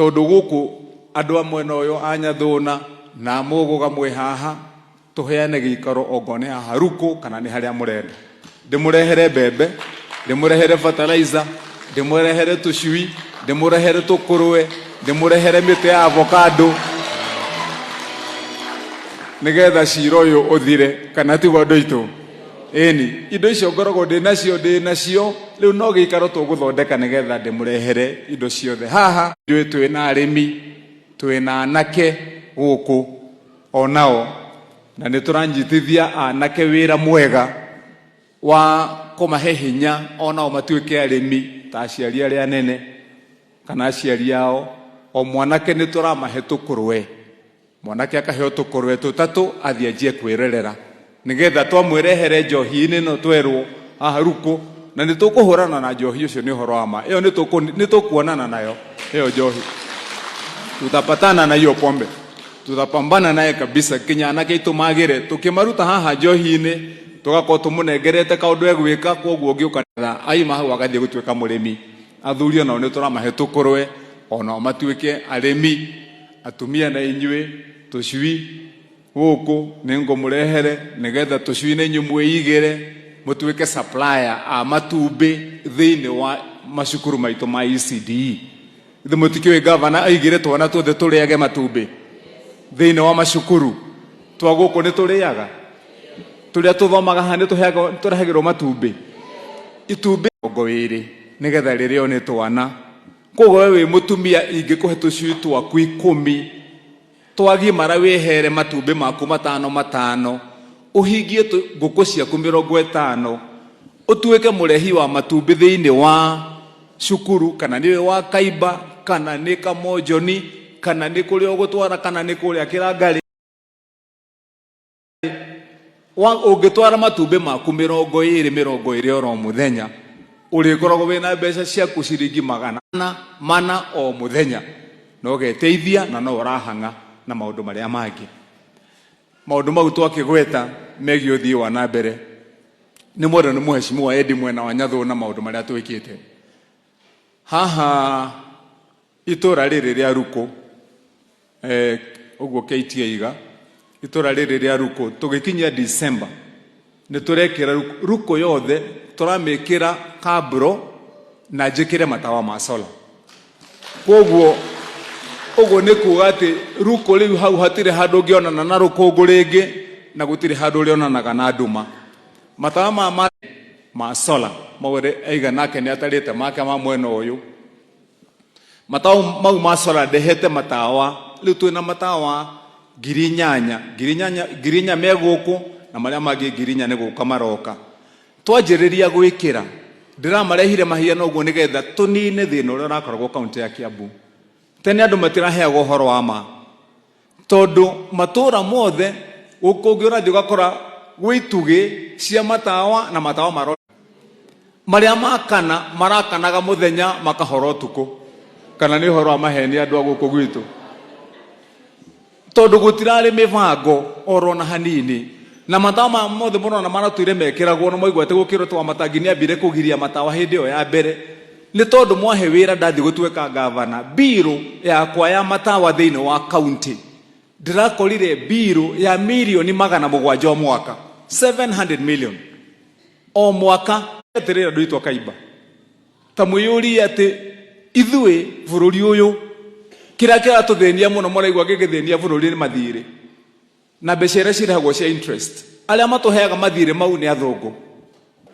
Tondũ gũkũ andũ a mwena ũyũ a Nyathũna na a Mũgũga mwĩ haha, tũheane gĩikaro ongorwo nĩ haha Rukũ kana nĩ harĩa mũrenda. Ndĩmũrehere mbembe, ndĩmũrehere fertilizer, ndĩmũrehere tũcui, ndĩmũrehere tũkũrwe, ndĩmũrehere mĩtĩ ya avocado, nĩgetha cira ũyũ ũthire, kana tiguo andũ aitũ? Ĩni, indo icio ngoragwo ndĩ nacio, ndĩ nacio, rĩu no gĩikaro tũgũthondeka nĩgetha ndĩmũrehere indo ciothe haha. Ithuĩ twĩ na arĩmi, twĩ na anake gũkũ o nao, na nĩ tũranyitithia anake wĩra mwega wa kũmahe hinya o nao matuĩke arĩmi ta aciari arĩa anene kana aciari ao. O mwanake nĩ tũramahe tũkũrwe. Mwanake akaheo tũkũrwe tũtatũ athiĩ anjie kwĩrerera nĩgetha twamwĩrehere njohi-inĩ ĩno twerwo haha Rukũ, na nĩ tũkũhũrana na njohi ũcio nĩ ũhoro wa ma. Ĩyo nĩ tũkuonana nayo ĩyo njohi, tutapatana na hiyo pombe, tutapambana naye kabisa kinya anake aitũ magĩre. Tũkĩmaruta haha njohi-inĩ tũgakorwo tũmũnengerete kaũndũ egwĩka, kwoguo ũngĩũka aima hau agathiĩ gũtuĩka mũrĩmi. Athuri onao nĩ tũramahe tũkũrwe onao matuĩke arĩmi. Atumia na inyuĩ, tũcui gũkũ nĩ ngũmũrehere nĩgetha tũcui na inyuĩ mwĩigĩre mũtuĩke supplier a matumbĩ thĩinĩ wa macukuru maitũ ma ECDE. Ithe mũtikĩũĩ gavana aigire twana tuothe tũrĩage matumbĩ thĩinĩ wa macukuru twa gũkũ nĩ tũrĩaga tũrĩa tũthomaga haha nĩ tũrehagĩrwo matumbĩ itumbĩ 20 nĩgetha rĩrĩo nĩ twana. Koguo we wĩ mũtumia ingĩkũhe tũcui twaku 10 twagimara wĩhere matumbĩ maku matano matano, ũhingie ngũkũ ciaku 50, ũtuĩke mũrehi wa matumbĩ thĩinĩ wa cukuru, kana nĩ wa Kaiba, kana nĩ Kamonjoni, kana nĩ kũrĩa ũgũtwara, kana nĩ kũrĩa Kĩrangarĩ. Ũngĩtwara matumbĩ maku 20 20 oro mũthenya, ũrĩkoragwo wĩna mbeca ciaku ciringi 400 o mũthenya, na ũgeteithia na no ũrahang'a na maũndũ marĩa mangĩ. Maũndũ mau twakĩgweta megiĩ ũthii wa na mbere nĩ mwenda nĩ mũheshimiwa Eddie mwena wa Nyathũ na maũndũ marĩa twĩkĩte haha itũra rĩrĩ rĩa Rukũ. Ũguo KTA iga itũra rĩrĩ rĩa Rukũ tũgĩkinyia December nĩ tũrekĩra Rukũ yothe tũramĩkĩra kabro na njĩkĩre matawa ma solar. Koguo ũguo nĩ kuga atĩ Rukũ rĩu hau hatirĩ handũ ũngĩonana na rũkũngũ rĩngĩ na gũtirĩ handũ ũrĩonanaga na nduma. Matawa maya ma solar mau aiga nake nĩ atarĩte make ma mwena ũyũ. Matawa mau ma solar ndehete matawa rĩu twĩna matawa 8,000, 8,000, 4,000 me gũkũ na marĩa mangĩ 4,000 nĩ gũka maroka. Twanjĩrĩria gwĩkĩra ndĩramarehire mahiana ũguo nĩgetha tũnine thĩna ũrĩa ũrakoragwo kaũntĩ ya Kiambu. Tene andũ matiraheagwo ũhoro wa ma tondũ matũra mothe kũngĩ ũrathiĩ ũgakora gwĩ itugĩ cia matawa na matawa maro marĩa makana marakanaga mũthenya makahora ũtukũ, kana nĩ ũhoro wa maheni andũ a gũkũ gwitũ, tondũ gũtirarĩ mĩbango oro na hanini. Na matawa maya mothe mũrona maratũire mekĩragwo na mwaigua atĩ gũkĩrwo twa matangi nĩ ambire kũgiria matawa hĩndĩ ĩyo ya mbere, nĩ tondũ mwahe wĩra ndathiĩ gũtuĩka gavana, mbirũ yakwa ya matawa thĩinĩ wa kaunti ndĩrakorire mbirũ ya mirioni 700 o mwaka, 700 million o mwaka. Atĩrĩrĩ andũ aitũ a Kaiba, ta mwĩyũrie atĩ ithuĩ bũrũri ũyũ kĩrĩa kĩratũthĩnia mũno mũraigua gĩgĩthĩnia bũrũri nĩ mathirĩ na mbeca iria cirĩhagwo cia interest. Arĩa matũheaga mathirĩ mau nĩ athũngũ.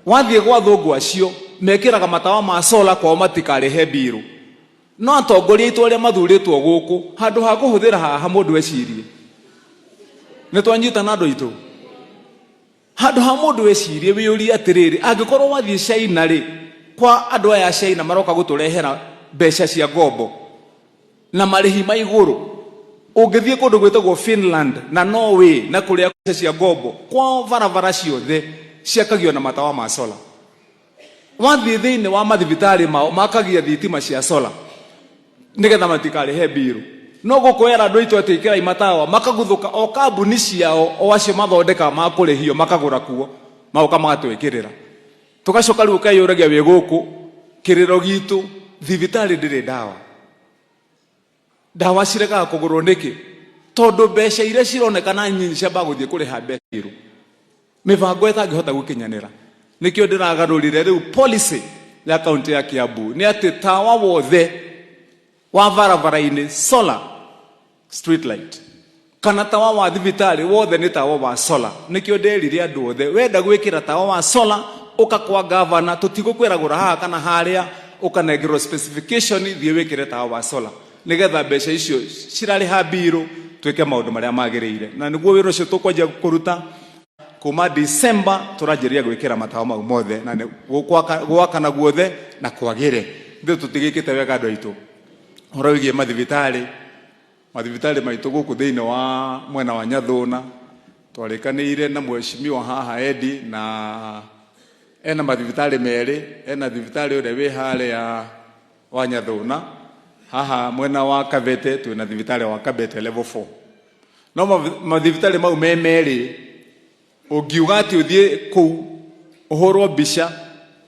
Wathiĩ gwa athũngũ acio mekĩraga matawa ma solar kwao matikarĩhe mbirũ. No atongoria aitũ arĩa mathurĩtwo gũkũ handũ ha kũhũthĩra haha mũndũ ecirie, nĩ twanyitana andũ aitũ, handũ ha mũndũ ecirie wĩyũrie atĩrĩrĩ, angĩkorwo wathiĩ China rĩ, kwa andũ aya a China maroka gũtũrehera mbeca cia ngombo na marĩhi ma igũrũ, ũngĩthiĩ kũndũ gwĩtagwo Finland na Norway na kũrĩa mbeca cia ngombo kwao barabara ciothe ciakagio na matawa ma solar. Wathiĩ thĩinĩ wa mathibitarĩ mao makagia thitima cia solar nĩgetha matikarĩhe mbirũ. No gũkũ era andũ aitũ atĩ ĩkĩrai matawa, makaguthũka o kambuni ciao o acio mathondekaga ma kũrĩhio makagũra kuo magoka magatwĩkĩrĩra. Tũgacoka rĩu ũkeyũragia wĩ gũkũ kĩrĩro gitũ thibitarĩ ndĩrĩ ndawa. Ndawa ciregaga kũgũrwo nĩkĩ? Tondũ mbeca iria cironekana nyinyi ciambaga gũthiĩ kũrĩha mbeca irũ, mĩbango ĩtangĩhota gũkinyanĩra. Nĩkĩo ndĩragarũrire rĩu policy ya kaunti ya Kiambu nĩ atĩ tawa wothe wa barabara-inĩ solar street light, kana tawa wa thibitarĩ wothe nĩ tawa wa solar. Nĩkĩo nderire andũ othe, wenda gwĩkĩra tawa wa solar ũka kwa gavana, tũtigũkwĩra gũra haha kana harĩa, ũkanengerwo specification, thiĩ wĩkĩre tawa wa solar nĩgetha mbeca icio cirarĩha mbirũ twĩke maũndũ marĩa magĩrĩire. Na nĩguo wĩra ũcio tũkwanjia kũruta kuma December, tũranjĩrĩria gwĩkĩra matawa mau mothe na nĩ gwakana guothe na kwagĩre. Ithuĩ tũtigĩkĩte wega andũ aitũ ũhoro wĩgiĩ mathibitarĩ. Mathibitarĩ maitũ gũkũ thĩinĩ wa mwena wa Nyathũna, twarĩkanĩire na mheshimiwa haha Edi, na ena mathibitarĩ merĩ. Ena thibitarĩ ũrĩa wĩ harĩa wa Nyathũna, haha mwena wa Kabete twĩna thibitarĩ wa Kabete level 4. No mathibitarĩ mau me merĩ, ũngiuga atĩ ũthiĩ kũu ũhũrwo mbica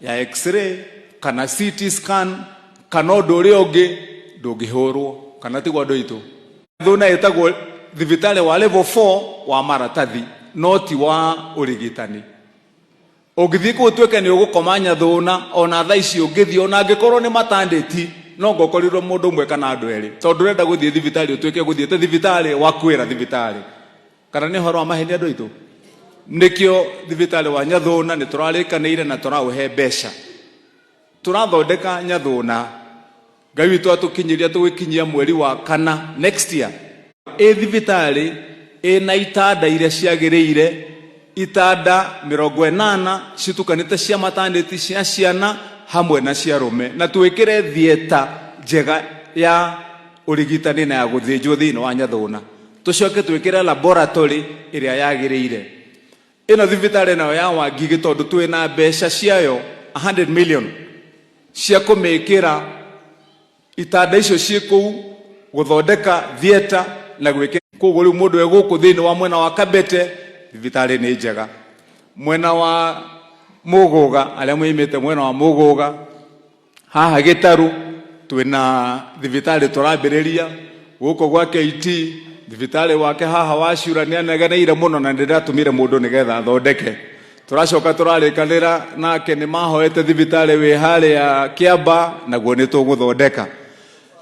ya x-ray kana CT scan kana ũndũ ũrĩa ũngĩ, ndũngĩhũrwo, kana tiguo andũ aitũ? Thũna ĩtagwo thibitarĩ wa level 4 wa maratathi, no ti wa ũrigitani. Ũngĩthiĩ kũu ũtuĩke nĩ ũgũkoma Nyathũna, ona thaa ici ũngĩthiĩ, ona angĩkorwo nĩ matandĩti, no ngokorirwo mũndũ ũmwe kana andũ erĩ, tondũ ũrenda gũthiĩ thibitarĩ ũtuĩke gũthiĩte thibitarĩ wakuĩra thibitarĩ. Kana nĩ ũhoro wa maheni andũ aitũ? Nĩkĩo thibitarĩ wa Nyathũna nĩ tũrarĩkanĩire na tũraũhe mbeca, tũrathondeka Nyathũna. Ngai witũ atũkinyĩria, tũgĩkinyia mweri wa kana next year, ĩ thibitarĩ ĩna itanda iria ciagĩrĩire, itanda 80 citukanĩte cia maternity, cia ciana hamwe na cia arũme, na twĩkĩre theatre njega ya ũrigitani na ya gũthĩnjwo thĩinĩ wa Nyathũna. Tũcoke twĩkĩre laboratory ĩrĩa yagĩrĩire. Ĩno thibitarĩ nayo ya Wangigĩ, tondũ twĩna mbeca ciayo 100 million cia kũmĩkĩra itanda icio ciĩ kũu, gũthondeka theatre na gwĩkĩra. Koguo rĩu mũndũ e gũkũ thĩinĩ wa mwena wa Kabete, thibitarĩ nĩ njega. Mwena wa Mũgũga, arĩa moimĩte mwena wa Mũgũga haha Gĩtarũ, twĩna thibitarĩ tũrambĩrĩria gũkũ gwa KT. Thibitarĩ wake haha wa Cura nĩ anegeneire mũno na ndĩratũmire mũndũ nĩgetha athondeke. Tũracoka tũrarĩkanĩra nake, nĩ mahoete thibitarĩ wĩ harĩa Kĩamba, naguo nĩ tũgũthondeka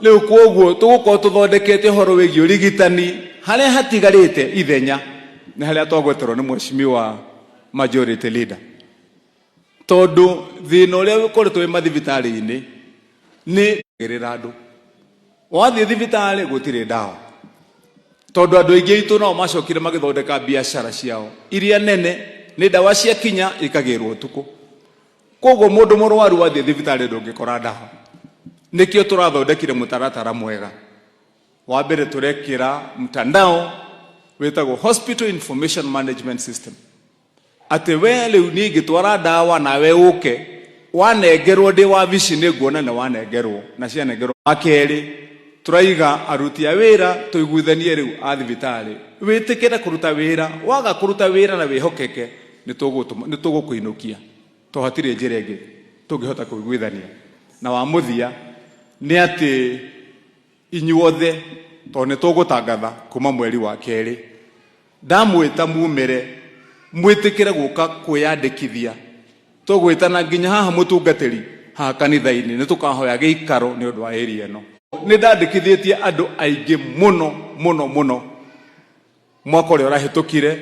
rĩu. Kwoguo tũgũkorwo tũthondekete ũhoro wĩgiĩ ũrigitani. Harĩa hatigarĩte ithenya nĩ harĩa twagweterwo nĩ mheshimiwa majority leader, tondũ thĩna ũrĩa ũkoretwo wĩ mathibitarĩ-inĩ nĩ gerera andũ wathiĩ thibitarĩ gũtirĩ ndawa, tondũ andũ aingĩ aitũ nao macokire magĩthondeka biacara ciao iria nene, nĩ ndawa ciakinya ikagĩrwo ũtukũ. Koguo mũndũ mũrwaru wathiĩ thibitarĩ ndũngĩkora ndawa. Nĩkĩo tũrathondekire mũtaratara mwega. Wa mbere, tũrekĩra mtandao wĩtagwo hospital information management system, atĩ we rĩu niĩ ingĩtwara ndawa nawe ũke wanengerwo, ndĩ wabici nĩ nguona nĩ wanengerwo na cianengerwo. Wa kerĩ, tũraiga aruti a wĩra tũiguithanie rĩu a thibitarĩ, wĩtĩkĩre kũruta wĩra, waga kũruta wĩra na wĩhokeke, nĩ tũgũkũinũkia, to hatirĩ njĩra ĩngĩ tũngĩhota kũiguithania. Na wa mũthia nĩ atĩ inyuothe, tondũ nĩ tũgũtangatha kuma mweri wa kerĩ, ndamwĩta mumĩre mwĩtĩkĩre gũka kwĩyandĩkithia. Tũgwĩtana nginya haha mũtungatĩri haha kanitha-inĩ, nĩ tũkahoya gĩikaro nĩ ũndũ wa area ĩno. Nĩ ndandĩkithĩtie andũ aingĩ mũno mũno mũno mwaka ũrĩa ũrahĩtũkire,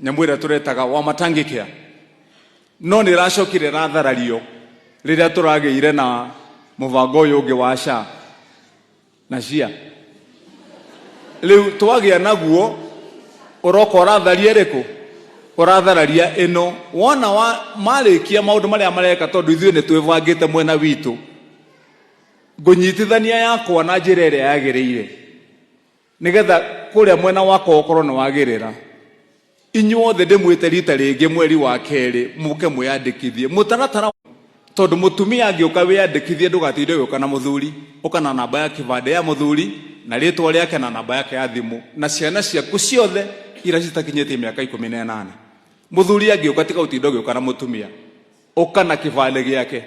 nyamũ ĩrĩa tũretaga wa matangĩkĩa, no nĩ ĩracokire ĩratharario rĩrĩa tũragĩire na mũbango ũyũ ũngĩ wa SHA na SHIA. Rĩu twagĩa naguo, ũroka ũratharia ĩrĩkũ? Ũrathararia ĩno. Wona wa marĩkia maũndũ marĩa mareka, tondũ ithuĩ nĩ twĩbangĩte mwena witũ, ngũnyitithania yakwa na njĩra ĩrĩa yagĩrĩire nĩgetha kũrĩa mwena wakwa ũkorwo nĩ wagĩrĩra. Inyuothe ndĩmwĩte rita rĩngĩ mweri wa kerĩ mũke mwĩyandĩkithie mũtaratara, tondũ mũtumia angĩũka wĩyandĩkithie, ndũgatinde ũgĩũka na mũthuri. Ũka na namba ya kĩbandĩ ya mũthuri na rĩtwa rĩake na namba yake ya thimũ na ciana ciaku ciothe iria citakinyĩtie mĩaka 18. Mũthuri angĩũka, tiga ũtinde ũgĩũka na mũtumia, ũka na kĩbandĩ gĩake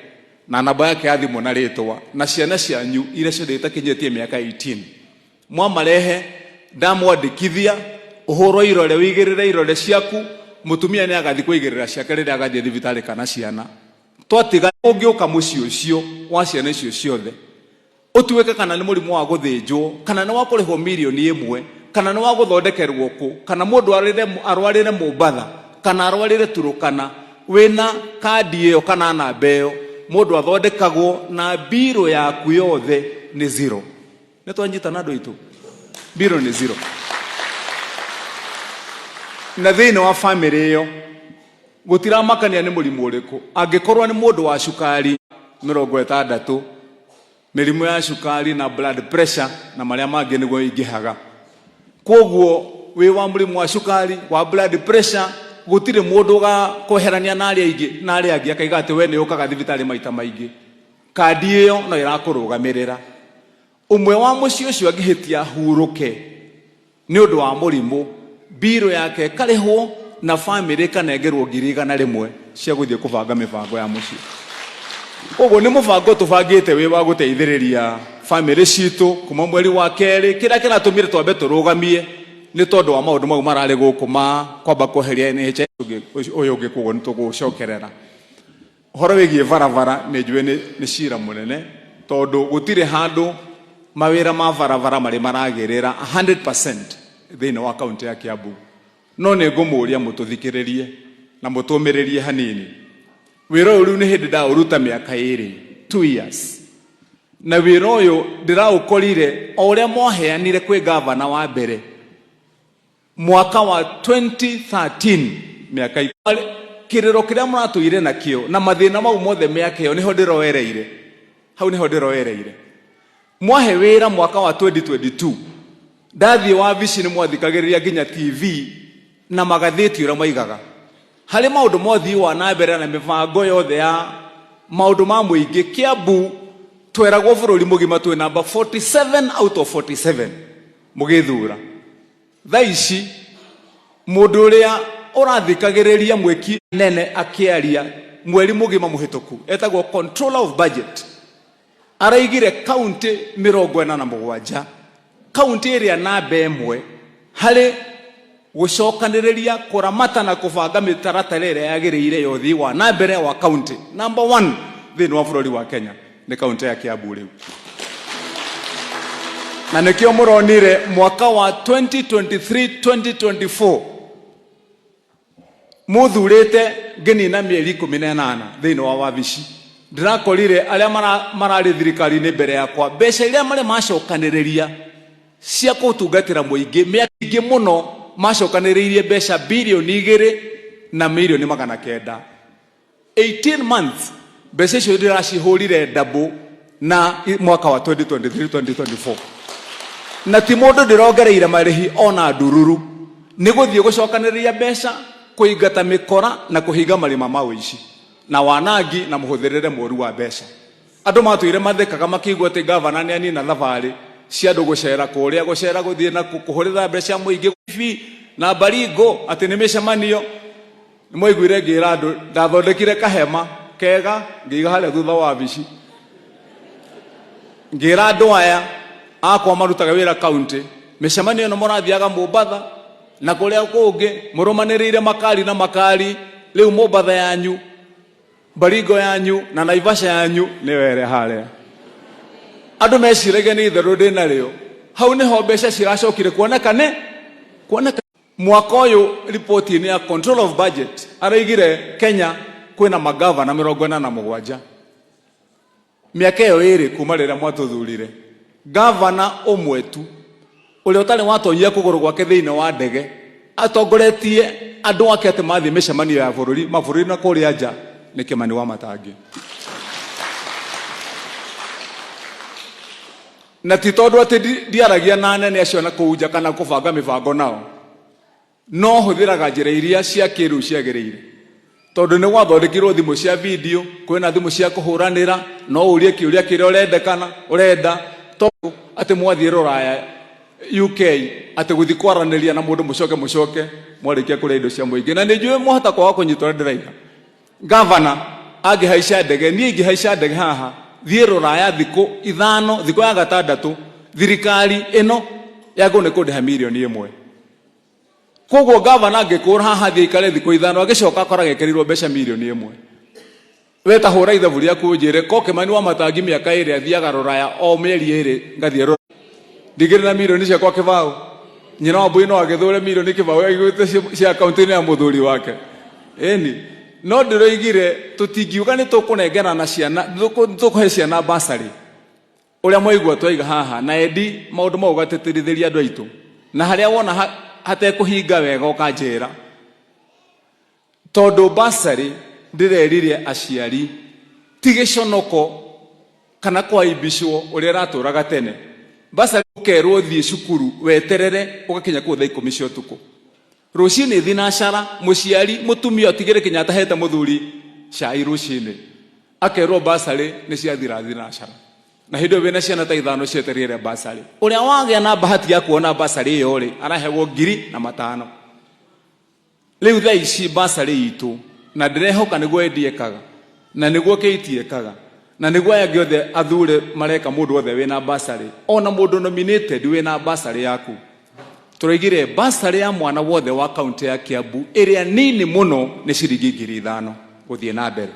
na namba yake ya thimũ na rĩtwa na ciana cianyu iria ciothe itakinyĩtie mĩaka 18. Mwamarehe ndamwandĩkithia, ũhũrwo irore, wĩigĩrĩre irore ciaku, mũtumia nĩ agathiĩ kũigĩrĩra ciake rĩrĩa agathiĩ thibitarĩ kana ciana. Twatiga ũngĩũka mũciĩ ũcio wa ciana icio ciothe, ũtuĩke kana nĩ mũrimũ wa gũthĩnjwo, kana nĩ wa kũrĩhwo mirioni 1, kana nĩ wa gũthondekerwo kũ, kana mũndũ arwarĩre Mombatha, kana arwarĩre Turukana, wĩna kandi ĩyo kana namba ĩyo, mũndũ athondekagwo na mbirũ yaku yothe nĩ zero. Nĩ twanyitana andũ aitũ? Mbirũ nĩ zero. Na thĩinĩ wa bamĩrĩ ĩyo gũtiramakania nĩ mũrimũ ũrĩkũ, angĩkorwo nĩ mũndũ wa cukari 60, mĩrimũ ya cukari na blood pressure na marĩa mangĩ nĩguo ĩingĩhaga. Koguo wĩ wa mũrimũ wa cukari, wa blood pressure, gũtirĩ mũndũ ũgakweherania na arĩa aingĩ na arĩa angĩ akaiga atĩ we nĩ ũkaga thibitarĩ maita maingĩ. Kandi ĩyo no ĩrakũrũgamĩrĩra. Ũmwe wa mũciĩ ũcio angĩhĩtia hurũke nĩ ũndũ wa mũrimũ, mbirũ yake ĩkarĩhwo na bamĩrĩ ĩkanengerwo 100,000 cia gũthiĩ kũbanga mĩbango ya mũciĩ. Koguo nĩ mũbango tũbangĩte wĩ wa gũteithĩrĩria bamĩrĩ citũ kuma mweri wa kerĩ. Kĩrĩa kĩratũmire twambe tũrũgamie nĩ tondũ wa maũndũ mau mararĩ gũkũ ma kwamba kweheria NHIF ũyũ ũngĩ, koguo nĩ tũgũcokerera. Ũhoro wĩgiĩ barabara nĩ njũĩ nĩ cira mũnene, tondũ gũtirĩ handũ mawĩra ma barabara marĩ maragĩrĩra 100% thĩinĩ wa kaunti ya Kiambu. No nĩ ngũmũria mũtũthikĩrĩrie na mũtũmĩrĩrie hanini. Wĩra ũyũ rĩu nĩ hĩndĩ ndaũruta mĩaka 2, 2 years. Na wĩra ũyũ ndĩraũkorire o ũrĩa mwaheanire kwĩ gavana wa mbere mwaka wa 2013, mĩaka kĩrĩro kĩrĩa mũratũire nakĩo na mathĩna mau mothe mĩaka ĩyo, nĩho ndĩroereire hau, nĩho ndĩroereire. Mwahe wĩra mwaka wa 2022, ndathiĩ wabici nĩ mwathikagĩrĩria nginya TV na magathĩti ũrĩa maigaga harĩ maũndũ mothiĩ wa na mbere na mĩbango yothe ya maũndũ ma mũingĩ. Kiambu tweragwo bũrũri mũgima twĩ namba 47 out of 47 mũgĩthura. Thaa ici mũndũ ũrĩa ũrathikagĩrĩria mwĩki nene akĩaria mweri mũgima mũhĩtũku etagwo controller of budget, araigire kaunti 47, kaunti ĩrĩa namba 1 harĩ gũcokanĩrĩria, kũramata na kũbanga mĩtaratara ĩrĩa yagĩrĩire ya ũthii wa na mbere wa kaunti. Number 1 thĩinĩ wa bũrũri wa Kenya nĩ kaunti ya Kiambu rĩu, na nĩkĩo mũronire mwaka wa 2023 2024 muthurĩte ngĩnina mĩeri 18 thĩinĩ wa wabici, ndĩrakorire arĩa mararĩ thirikari-inĩ mbere yakwa, mbeca iria marĩ macokanĩrĩria cia gũtungatĩra mũingĩ mĩaka mĩingĩ mũno, macokanĩrĩirie mbeca 2.9 bilioni 18 months. Mbeca icio ndĩracihũrire double na mwaka wa 2023 2024, na ti mũndũ ndĩrongereire marĩhi ona ndururu, nĩ gũthiĩ gũcokanĩrĩria mbeca, kũingata mĩkora na kũhinga marima ma ũici na wanangi na mũhũthĩrĩre mũru wa mbeca. Andũ matũire mathekaga makĩigua atĩ gavana nĩ anina thabarĩ cia andũ gũcera kũrĩa, gũcera gũthiĩ na kũhũrĩra mbeca mũingĩ bi na Baringo atĩ nĩ mĩcemanio. Nĩ mwaiguire ngĩra andũ ndathondekire kahema kega ngĩiga harĩa thutha wa wabici, ngĩra andũ aya akwa marutaga wĩra kaunti, mĩcemanio ĩno mũrathiaga Mombatha na kũrĩa kũngĩ mũrũmanĩrĩire makari na makari, rĩu Mombatha yanyu, Baringo yanyu na Naivasha yanyu nĩyo ĩrĩa harĩa. Andũ meciragia nĩ itherũ ndĩ narĩo. Hau nĩho mbeca ciracokire kuoneka, nĩ kuoneka mwaka ũyũ. Riboti-inĩ ya control of budget araigire Kenya kwĩna magavana 47. Mĩaka ĩyo 2 kuma rĩrĩa mwatũthurire, gavana ũmwe tu ũrĩa ũtarĩ watonyia kũgũrũ gwake thĩinĩ wa ndege atongoretie andũ ake atĩ mathiĩ mĩcemanio ya bũrũri mabũrũri na kũrĩa nja nĩ Kĩmani wa Matangi. Na ti tondũ atĩ ndiaragia na anene acio na kũu nja kana kũbanga mĩbango nao, no hũthĩraga njĩra iria cia kĩrĩu ciagĩrĩire, tondũ nĩ gwathondekirwo thimũ cia video, kwĩna thimũ cia kũhũranĩra, no ũrie kĩũria kĩrĩa ũrendekana ũrenda, tondũ atĩ mwathiĩ rũraya, UK, atĩ gũthiĩ kwaranĩria na mũndũ mũcoke mũcoke mwarĩkia kũrĩa indo cia mũingĩ. Na nĩ njũĩ mwahota kwaga kũnyita ũrĩa ndĩraiga. Gavana angĩhaica ndege, niĩ ingĩhaica ndege haha thiĩ rũraya thikũ 5, thikũ ya gatandatũ thirikari ĩno Yagĩrĩirwo nĩ kũndĩha mirioni 1. Koguo gavana angĩkũra haha, athiĩ aikare thikũ 5, agĩcoka akora gekĩrĩirwo mbeca mirioni 1. We ta hũra ithabu rĩaku ũnjĩre ko Kĩmani wa Matangi mĩaka 2 athiaga rũraya o mĩeri 2, ngathiĩ rũraya ndigĩrĩ na mirioni ciakwa kĩbaũ. Nyina wa mbũi no agĩthũre mirioni kĩbaũ aigĩte cia akaunti-inĩ ya mũthuri wake. Ĩni no ndĩroigire tũtingiuga nĩ tũkũnengerana na ciana, nĩ tũkũhe ciana basarĩ ũrĩa mwaigua twaiga haha na endi maũndũ mau gatĩtĩrithĩria andũ aitũ na harĩa wona hatekũhinga wega ũkanjĩra, tondũ basarĩ ndĩrerire aciari ti gĩconoko kana kwaibicwo ũrĩa ĩratũraga tene. Basarĩ ũkerwo thiĩ cukuru weterere ũgakinya kũu thaa 10 cia ũtukũ, rũcinĩ thinacara, mũciari mũtumia ũtigĩre kinya atahete mũthuri cai, rũcinĩ akerwo basarĩ nĩ ciathira thinacara, na hĩndĩ ĩyo wĩna ciana ta ithano cietereire basarĩ. Ũrĩa wagĩa na bahati ya kuona basarĩ ĩyo rĩ, arahegwo ngiri na matano. Rĩu thaa ici basarĩ itũ, na ndĩrehoka nĩguo endi ekaga na nĩguo KT ekaga na nĩguo aya angĩ othe athure mareka, mũndũ wothe wĩna basarĩ, ona mũndũ nominated wĩna basarĩ yaku, tũraigire basarĩ ya mwana wothe wa kaunti ya Kiambu ĩrĩa nini mũno nĩ ciringi 5,000 gũthiĩ na mbere.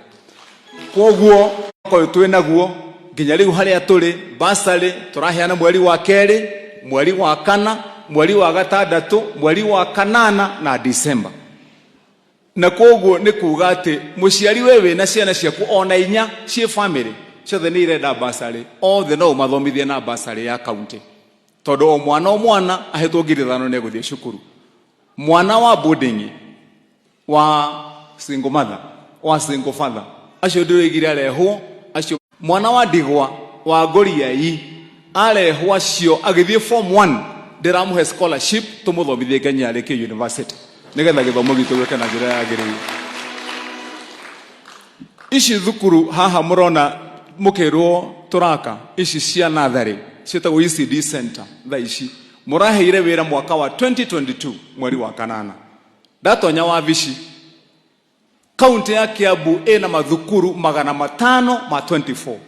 Koguo mwaka ũyũ twĩ naguo nginya rĩu harĩa tũrĩ, basarĩ tũraheana mweri wa kerĩ, mweri wa kana, mweri wa gatandatũ, mweri wa kanana na Disemba. Na koguo nĩ kuga atĩ mũciari we wĩna ciana ciaku ona inya ciĩ family ciothe nĩ irenda basarĩ, othe no ũmathomithie na basarĩ ya kaunti, tondũ o mwana o mwana ahetwo 5,000 nĩ egũthiĩ cukuru. Mwana wa boarding, wa single mother, wa single father, acio ndĩroigire arehwo acio, mwana wa ndigwa wa ngoriai arehwo acio, agĩthiĩ form 1 ndĩramũhe scholarship tũmũthomithie nginya arĩkie university, nĩgetha gĩthomo gitũ gĩũke na njĩra yagĩrĩire. Ici thukuru haha mũrona mũkĩrwo tũraka ici cia natharĩ ciĩtagwo ECD center. Thaa ici mũraheire wĩra mwaka wa 2022 mweri wa kanana. Ndatonya wabici, kaunti ya Kiambu ĩna mathukuru 524.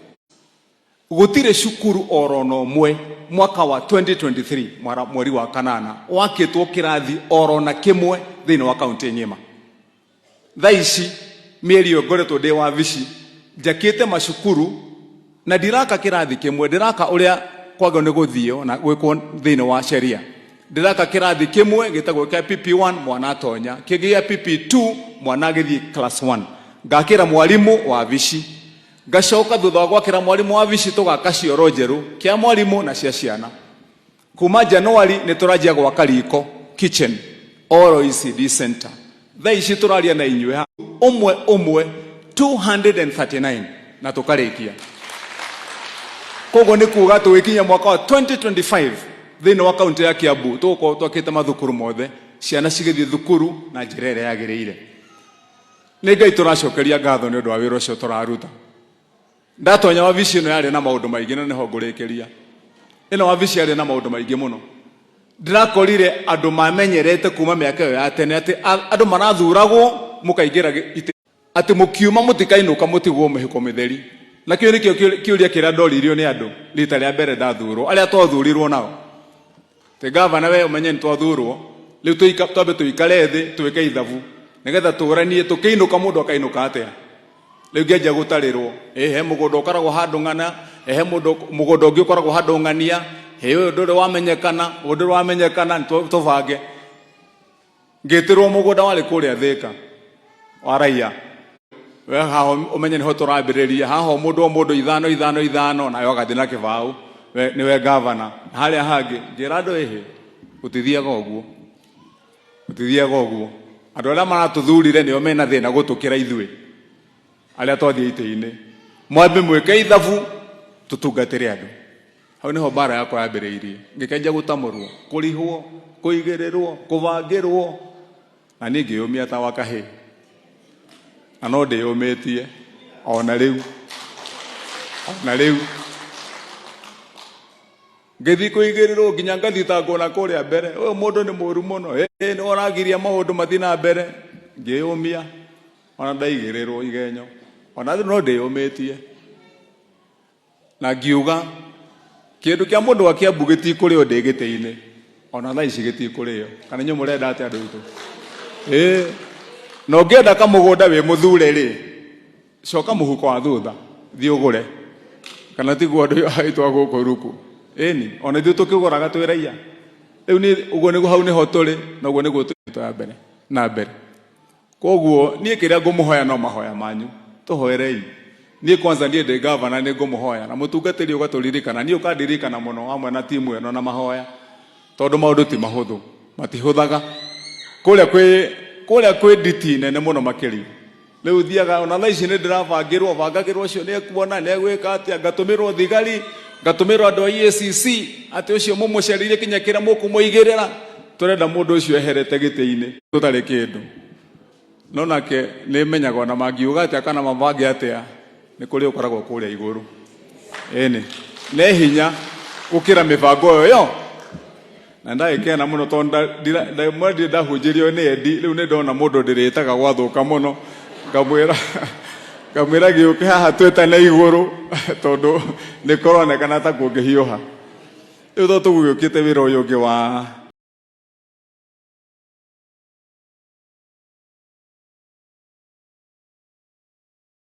Gũtirĩ cukuru oro na ũmwe mwaka wa 2023 mweri wa kanana wakĩtwo kĩrathi oro na kĩmwe thĩinĩ wa kaunti ng'ima. Thaa ici mĩeri ĩyo ngoretwo ndĩ wabici, njakĩte macukuru na ndiraka kĩrathi kĩmwe, ndĩraka ũrĩa kwagĩrĩirwo nĩ gũthio na gwĩkwo thĩinĩ wa sheria. Ndĩraka kĩrathi kĩmwe gĩtagwo kĩa PP1, mwana atonya, kĩngĩ gĩa PP2, mwana agĩthiĩ class 1, ngakĩra mwarimũ wabici. Ngacoka thutha wa gwakĩra mwarimũ wabici, tũgaka cioro njerũ kĩa mwarimũ na cia ciana. Kuma Januari nĩ tũranjia gwaka riko, kitchen, oro ECD center. Thaa ici tũraria na inyuĩ ũmwe ũmwe 239 na tũkarĩkia. Koguo nĩ kuga tũgĩkinya mwaka wa 2025 thĩinĩ wa kaunti ya Kiambu tũgũkorwo twakĩte mathukuru mothe, ciana cigĩthiĩ thukuru na njĩra ĩrĩa yagĩrĩire. Nĩ Ngai tũracokeria ngatho nĩ ũndũ wa wĩra ũcio tũraruta. Ndatonya wabici ĩno yarĩ na maũndũ maingĩ, na nĩho ngũrĩkĩria. Ĩno wabici yarĩ na maũndũ maingĩ mũno. Ndĩrakorire andũ mamenyerete kuma mĩaka ĩyo ya tene atĩ andũ marathuragwo mũkaingĩra itĩ, atĩ mũkiuma mũtikainũka mũtigwo mĩhuko mĩtheri. Na kĩu nĩkĩo kĩũria kĩrĩa ndoririo nĩ andũ rita rĩa mbere ndathurwo, arĩa twathurirwo nao, atĩ gavana, we ũmenye nĩ twathurwo rĩu, twambe tũikare thĩ twĩke ithabu nĩgetha tũranie tũkĩinũka mũndũ akainũka atĩa. Rĩu ngĩanjia gũtarĩrwo, ĩ he mũgũnda ũkoragwo handũ ng'ana, ĩ he mũndũ mũgũnda ũngĩ ũkoragwo handũ ng'ania, ĩ ũyũ ndũrĩ wamenyekana, ũyũ ndũrĩ wamenyekana, tũbange. Ngĩtĩrwo mũgũnda warĩ kũrĩa Thĩka wa raia. We haha ũmenye nĩho tũrambĩrĩria haha, o mũndũ o mũndũ ithano ithano ithano, nayo agathiĩ na kĩbaũ, we nĩwe gavana. Harĩa hangĩ njĩra andũ, ĩhĩ, gũtithiaga ũguo, gũtithiaga ũguo. Andũ arĩa maratũthurire nĩo mena thĩna gũtũkĩra ithuĩ arĩa twathiĩ itĩ-inĩ. Mwambe mwĩke ithabu tũtungatĩre andũ. Hau nĩho mbara yakwa yambĩrĩirie, ngĩkenja gũtamũrwo, kũrihwo, kũigĩrĩrwo, kũbangĩrwo, na niĩ ngĩyũmia ta wa kahĩĩ, na no ndĩyũmĩtie ona rĩu, ona rĩu. Ngĩthiĩ kũigĩrĩrwo nginya ngathitangwo na kũrĩa mbere, ũyũ mũndũ nĩ mũru mũno, ĩ nĩ ũragiria maũndũ mathiĩ na mbere. Ngĩyũmia ona ndaigĩrĩrwo igenyo, ona rĩu no ndĩyũmĩtie. Na ngiuga kĩndũ kĩa mũndũ wa Kiambu gĩtikũrĩo ndĩ gĩtĩ-inĩ. Ona thaa ici gĩtikũrĩo. Kana inyuĩ mũrenda atĩa andũ aitũ? Ĩĩ. Na ũngĩenda kamũgũnda wĩ mũthure rĩ, coka mũhuko wa thutha, thiĩ ũgũre. Kana tiguo andũ aitũ a gũkũ Ruku? Ĩni, ona ithuĩ tũkĩgũraga twĩ raiya. Rĩu niĩ ũguo nĩguo hau nĩho tũrĩ, na ũguo nĩguo tũthiĩte ya mbere na mbere. Koguo niĩ kĩrĩa ngũmũhoya no mahoya manyu, tũhoerei. Niĩ kwanza niĩ ndĩ gavana nĩ ngũmũhoya na mũtungatĩri ũgatũririkana, niĩ ũkandirikana mũno hamwe na timu ĩno na mahoya, tondũ maũndũ ti mahũthũ, matihũthaga. Kũrĩa kwĩ kũrĩa kwĩ nditi nene mũno makĩria. Rĩu thiaga ona thaa ici nĩ ndĩrabangĩrwo, bangagĩrwo ũcio nĩ ekuona, nĩ egwĩka atĩa, ngatũmĩrwo thigari, ngatũmĩrwo andũ a EACC, atĩ ũcio mũmũcerĩire kinya kĩrĩa mũkũmũigĩrĩra. Tũrenda mũndũ ũcio eherete gĩtĩ-inĩ. Tũtarĩ kĩndũ. No nake nĩ menyaga ona mangiuga atĩa kana mabange atĩa, nĩ kũrĩ ũkoragwo kũrĩa igũrũ. Ĩni, nĩ hinya gũkĩra mĩbango ĩyo yo. Na ndagĩkena mũno tondũ ndirĩ ndahunjĩrio nĩ Eddie, rĩu nĩ ndona mũndũ ndĩrĩtaga gwathũka mũno, ngamwĩra ngamwĩra gĩũke haha twĩtane igũrũ tondũ nĩ kũronekana ta kũngĩhiũha. Rĩu tondũ tũgũgĩũkĩte wĩra ũyũ ũngĩ wa